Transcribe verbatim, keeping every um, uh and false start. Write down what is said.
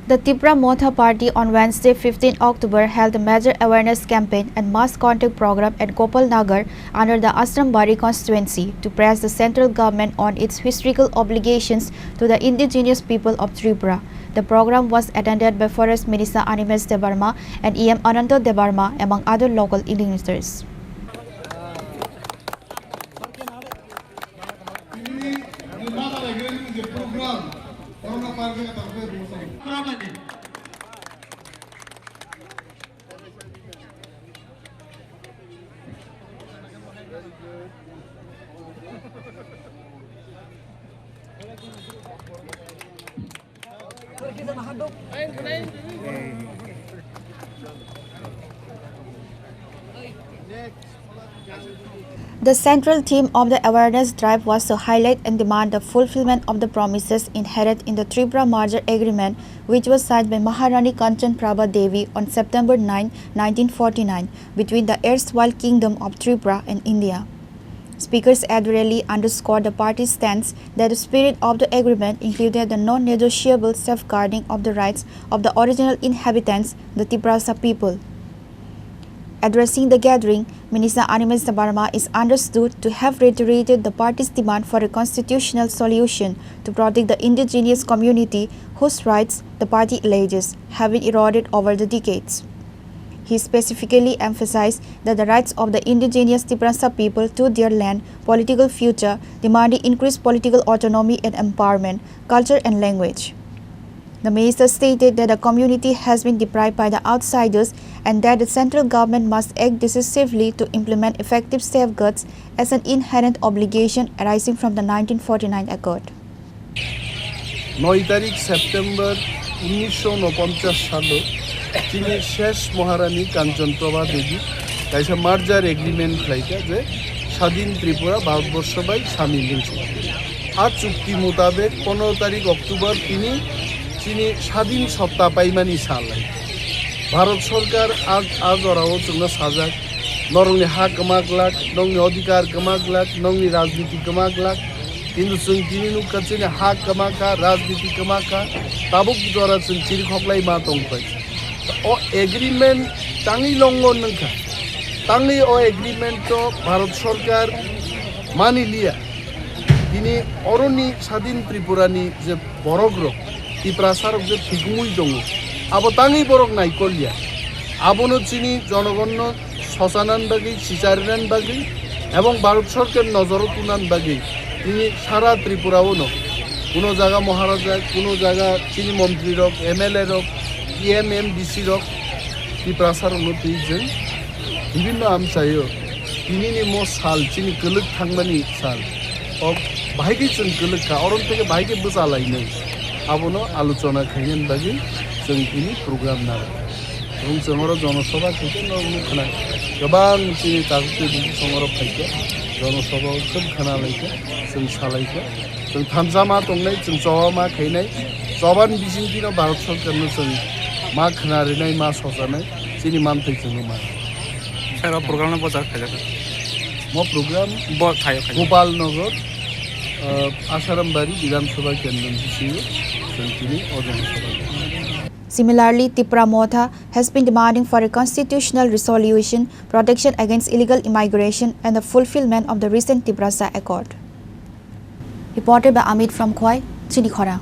The Tipra Motha Party on Wednesday, fifteenth October, held a major awareness campaign and mass contact program at Gopal Nagar under the Ashrambari constituency to press the central government on its historical obligations to the indigenous people of Tripura. The program was attended by Forest Minister Animesh Debbarma and E M Ananta Debbarma, among other local dignitaries. The central theme of the awareness drive was to highlight and demand the fulfillment of the promises inherent in the Tripura Merger Agreement, which was signed by Maharani Kanchan Prabha Devi on September ninth, nineteen forty-nine, between the erstwhile Kingdom of Tripura and India. Speakers at the rally underscored the party's stance that the spirit of the agreement included the non-negotiable safeguarding of the rights of the original inhabitants, the Tiprasa people. Addressing the gathering, Minister Animesh Debbarma is understood to have reiterated the party's demand for a constitutional solution to protect the indigenous community whose rights the party alleges have been eroded over the decades. He specifically emphasized that the rights of the indigenous Tiprasa people to their land, political future, demanding increased political autonomy and empowerment, culture and language. The minister stated that the community has been deprived by the outsiders and that the central government must act decisively to implement effective safeguards as an inherent obligation arising from the nineteen forty-nine Accord. Noi tarik September unnisho unoponchas salo chini shesh Maharani Kanchan Prabha Devi kaisa merger agreement khlaikha je Sadin Tripura Bharatborsho bai samil wngsi. A chukti mutabek pondro tarik October tini chini Sadin Sotta paimani sal lai. Bharat Sorkar a, a jorao chwngno sajak, norokni ha kwma glak, nokni odhikar kwma glak, nokni rajniti kwma glak, kintu chwng tini nukha chini ha kwma kha, rajniti kwma kha, tabuk jora chwng chiri khoklai ma tong pai. O agreement tangwi longon wngkha, tangwi o agreement to Bharat Sorkar mani liya. Tini oroni Sadin Tripurani je borokrok, Tiprasarok je thwigumui tongo, abo tangwi borok naikolya. Abono chini jonogonno sochanan bagwi, sicharinani bagwi, ebong Bharat Sorkar nojoro tunan bagwi tini sara Tripura-o no kuno jaga Maharaja, kuno jaga chini montri rok, M L A rok, E M, M D C rok, Tiprasarokno twi chwng bibinno amchaio. Tinini mo sal chini kwlwk thangmani sal. O bahai khe chwng kwlwk kha, oro theke bahai khe bwcha lainai. Abono alochona khainani bagwi chwng tini program narwkha. Chwng, chwng oro jonosabha khaikhe norokno khna, kwbang chini takhuk twi bukhuk chwng oro phaikha, jonosabha o khub khna laikha, chwng salaikha. Chwng thansa ma tongnai, chwng choba ma khainai, chobani bisingtwino Bharat Sorkarno chwng ma khna rinai, ma sochanai, chini manthai chwngno ma. Sir, o program no bojar khaijak. Mo program bo thaio khaijak. Gopal Nagar, uh, Asharam Bari Bidhan Sabha Kendra ni bisingo chwng tini o jonosabha. Similarly, Tipra Motha has been demanding for a constitutional resolution, protection against illegal immigration, and the fulfillment of the recent Tiprasa Accord. Reported by Amit from Khowai, Chini Khorang.